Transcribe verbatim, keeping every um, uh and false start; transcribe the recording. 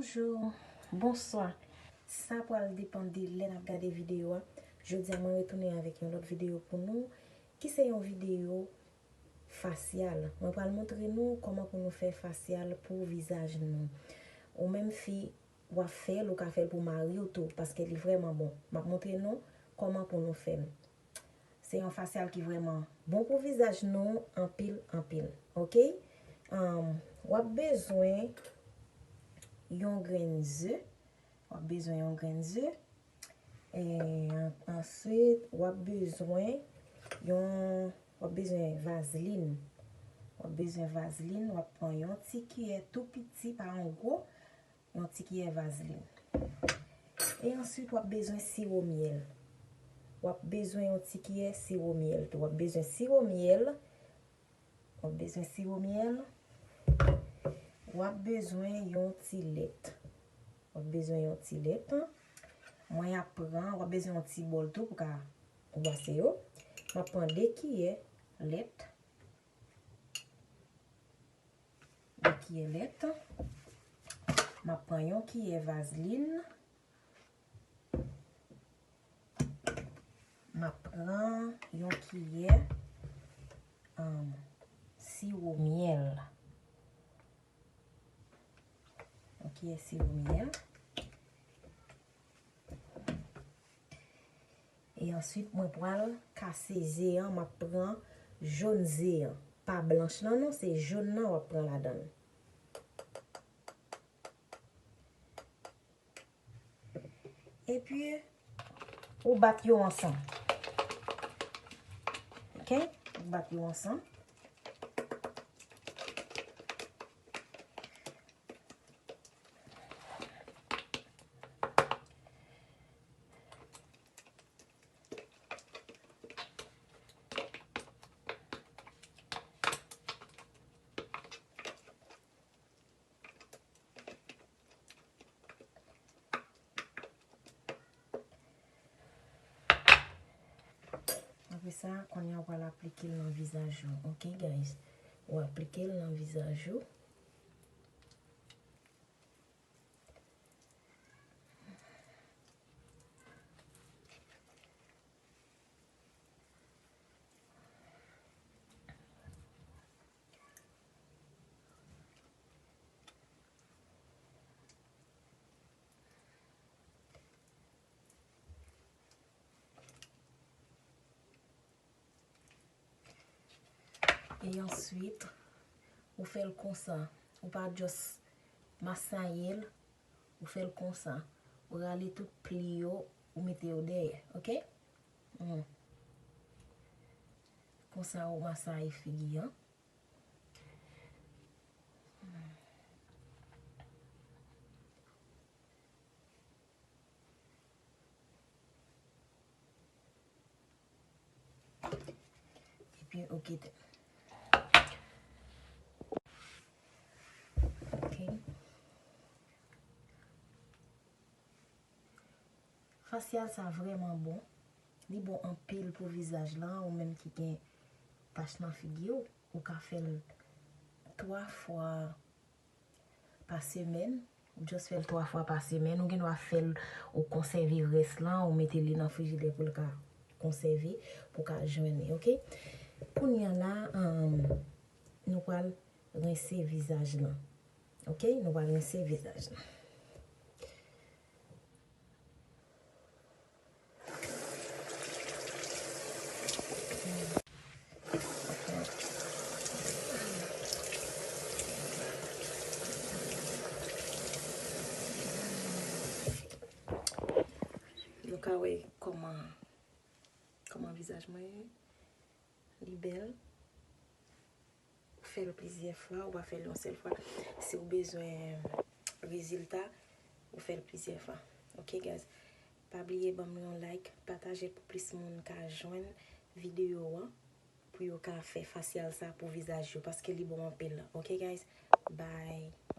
Bonjou, bonswa. Sa pral depann de lè n ap gade videyo a. Jodi a, mwen retounen avèk yon lòt videyo pou nou, ki se yon videyo fasyal. Mwen pral montre nou kòman pou nou fè fasyal pou vizaj nou. Ou menm fi, w ap fè l, ou ka fè l pou mari w tou, paske li vrèman bon. M ap montre nou kòman pou nou fè l. Se yon fasyal ki vrèman bon pou vizaj nou anpil, anpil. Oke? Ahn, w ap bezwen yon grenn ze. W ap bezwen yon grenn ze. E, an-, answit, w ap bezwen yon, w ap bezwen vazlin. W ap bezwen vazlin, w ap pran yon ti kiyè tou piti, pa yon gwo, yon ti kiyè vazlin. E answit, w ap bezwen siwo myèl. W ap bezwen yon ti kiyè siwo myèl tou. W ap bezwen siwo myèl. W ap bezwen siwo myèl. W ap bezwen yon ti lèt. W ap bezwen yon ti lèt. Mwen ap pran, w ap bezwen yon ti bòl tou pou ka bwase yo. M ap pran de kiyè lèt. De kiyè lèt. M ap pran yon kiyè vazlin. M ap pran yon kiyè, um, siwo myèl. Yon kiyè siwo myèl. E answit, mwen pral kase ze an, m ap pran jòn ze an. Pa blanch lan non, se jòn nan w ap pran ladan l. Epi, ou bat yo ansanm. Oke? Ou bat yo ansanm. Apre sa, kounye a w pral aplike l nan vizaj ou. Oke, guys? Ou aplike l nan vizaj ou. E answit, ou fè l konsa. Ou pa just masaye l, ou fè l konsa. Ou rale tout pli yo, ou mete yo dèyè, oke? Hmm. Konsa ou masaye figi an. Epi, oke. Oke. Fasyal sa vrèman bon. Li bon anpil pou vizaj lan, ou menm ki gen tach nan figi w, ou ka fè l twa fwa pa semèn. Ou just fè l twa fwa pa semèn. Ou gen dwa fè l, ou konsève rès lan, ou mete li nan frijidè pou l ka konsève, pou w ka jwenn li, oke? Kounye a la, um, nou pral rense vizaj lan. Oke? Nou pral rense vizaj lan. Nou ka wè kòman, kòman vizaj mwen ye. Li bèl. Ou fè l plizyè fwa, ou pa fè l yon sèl fwa. Si w bezwen rezilta, ou fè l plizyè fwa. Oke, guys? Pa bliye ban m yon like, pataje pou plis moun ka jwenn videyo an, pou yo ka fè fasyal sa pou vizaj yo, paske li bon anpil. Oke, guys? Bye.